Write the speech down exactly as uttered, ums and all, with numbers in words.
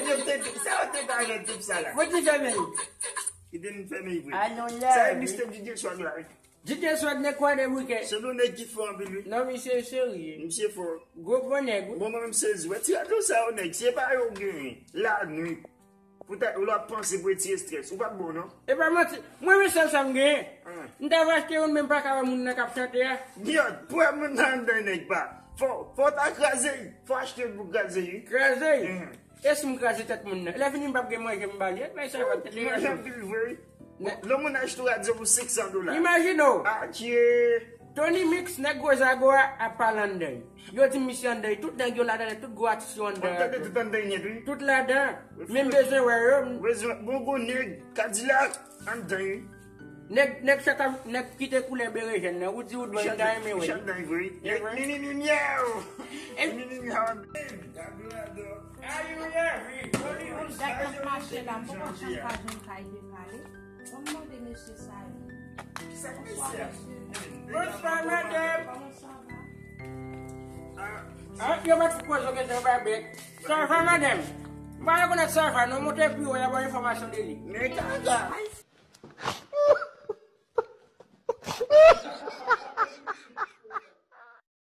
Sa yo te ta nan tip sa la. Mwen ki fèmen li. Ki te n fèmen li vre. Sa e mistèk DJ Swag la wi. DJ Swag nèg kwa de bouke. Se nou nèg ki fò anpil wi. Non, misye serye. Misye fò. Gwo gwo nèg wi. Bon, mwen menm sezi. Wè ti radyo sa yo nèg. Se pa yo genyen. Lanwit. Poutèt ou l ap panse pou retire estrès. Ou pa t bon non. E pa manti. Mwen menm sèl sa m genyen. M ta va achte youn men m pa ka wè moun nan k ap chante a. Nyòt, pou wè moun nan anndan nèg pa. Fò, fò w ta kraze l. Fò w achte youn pou kraze l wi. Kraze l. E si m kraze tèt moun nan? Lè fini m p ap gen manje m ba li. Bay sa va tèt li. Manje anpil vre wi. Lè moun achte yon radyo pou senk san dola. Imajine w. Adye. Tony Mix, nèg gwo zago a, ap pale anndan. Yo di m misye anndan. Tout nèg yo ladan, tout gwo atis yo anndan. Mwen tande tout anndan nèt wi. Tout ladan. Men m bezwen wè yo. Bezwen bon gwo nèg, Kadilak, anndan wi. Nèg, nèg chak, nèg kite koulè berejèn nan. Ou di ou dwe ta renmen wè. Chak nan vre. Nèg mimi mimyèw. Mimi mimyèw. Ayi wi lavi. Tony Mix. Dat k ap mache la, m poko janm ka jwenn kay de pale. Bon, m mande mesye sa yo. Kisa k mesye a? Bonswa, madanm. Kòman sa va? Ah, yo pa t poze w kesyon, yo pa bèt. Sa va, madanm? M pa rekonèt sa va, non, monte pi wo, y a ba w enfòmasyon de li. Men kaka.